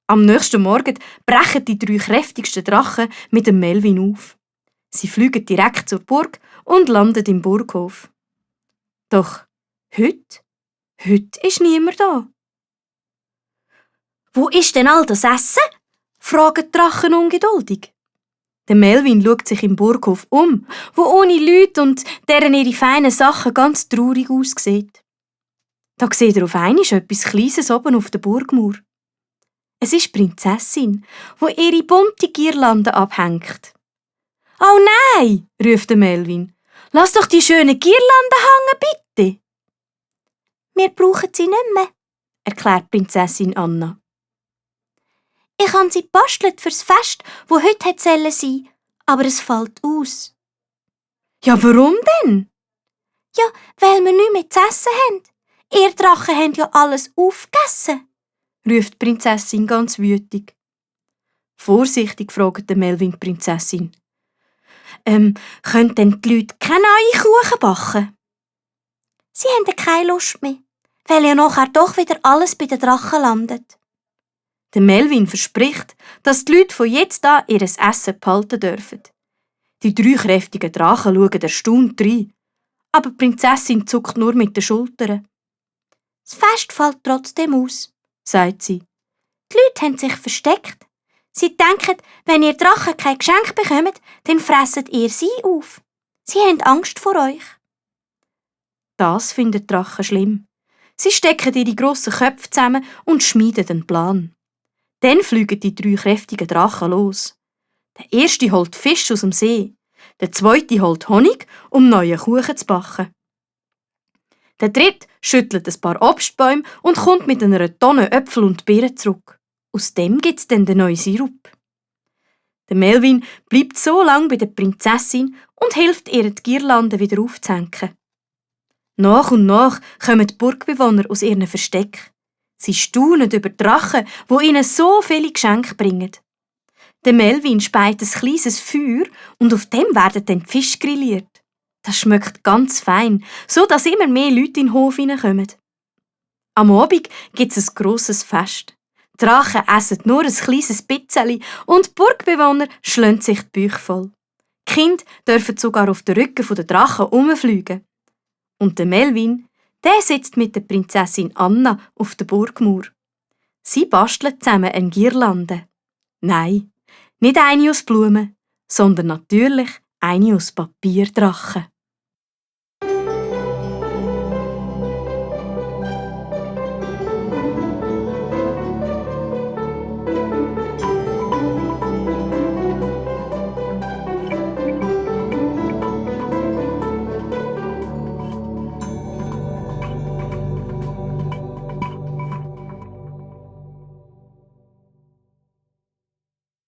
Am nächsten Morgen brechen die 3 kräftigsten Drachen mit dem Melvin auf. Sie fliegen direkt zur Burg und landen im Burghof. Doch heute ist niemand da. «Wo ist denn all das Essen?» fragen die Drachen ungeduldig. Der Melvin schaut sich im Burghof um, wo ohne Leute und deren ihre feinen Sachen ganz traurig aussieht. Da sieht er auf einmal etwas Kleines oben auf der Burgmauer. Es ist die Prinzessin, wo ihre bunte Girlande abhängt. «Oh nein!» ruft der Melvin. «Lass doch die schöne Girlande hängen, bitte!» «Wir brauchen sie nicht mehr», erklärt Prinzessin Anna. «Ich habe sie gebastelt fürs Fest, wo heute sein sollte, aber es fällt aus.» «Ja, warum denn?» «Ja, weil wir nichts mehr zu essen haben. Ihr Drachen haben ja alles aufgegessen», ruft die Prinzessin ganz wütig. Vorsichtig fragt Melvin die Prinzessin. «Können denn die Leute keine neuen Kuchen backen?» «Sie haben keine Lust mehr, weil ja nachher doch wieder alles bei den Drachen landet.» Der Melvin verspricht, dass die Leute von jetzt an ihr Essen behalten dürfen. Die 3 kräftigen Drachen schauen erstaunt rein, aber die Prinzessin zuckt nur mit den Schultern. «Das Fest fällt trotzdem aus», sagt sie. «Die Leute haben sich versteckt. Sie denken, wenn ihr Drachen kein Geschenk bekommt, dann fresset ihr sie auf. Sie haben Angst vor euch.» Das finden die Drachen schlimm. Sie stecken ihre grossen Köpfe zusammen und schmieden einen Plan. Dann fliegen die 3 kräftigen Drachen los. Der erste holt Fisch aus dem See, der zweite holt Honig, um neue Kuchen zu backen. Der dritte schüttelt ein paar Obstbäume und kommt mit einer Tonne Äpfel und Beeren zurück. Aus dem gibt's dann den neuen Sirup. Der Melvin bleibt so lange bei der Prinzessin und hilft ihr, die Girlande wieder aufzuhängen. Nach und nach kommen die Burgbewohner aus ihren Verstecken. Sie staunen über die Drachen, die ihnen so viele Geschenke bringen. Der Melvin speit ein kleines Feuer und auf dem werden dann die Fische grilliert. Das schmeckt ganz fein, so dass immer mehr Leute in den Hof hineinkommen. Am Abend gibt es ein grosses Fest. Die Drachen essen nur ein kleines bisschen und die Burgbewohner schlagen sich die Bäuche voll. Die Kinder dürfen sogar auf den Rücken der Drachen herumfliegen. Und der Melvin, der sitzt mit der Prinzessin Anna auf der Burgmauer. Sie basteln zusammen eine Girlande. Nein, nicht eine aus Blumen, sondern natürlich eine aus Papierdrachen.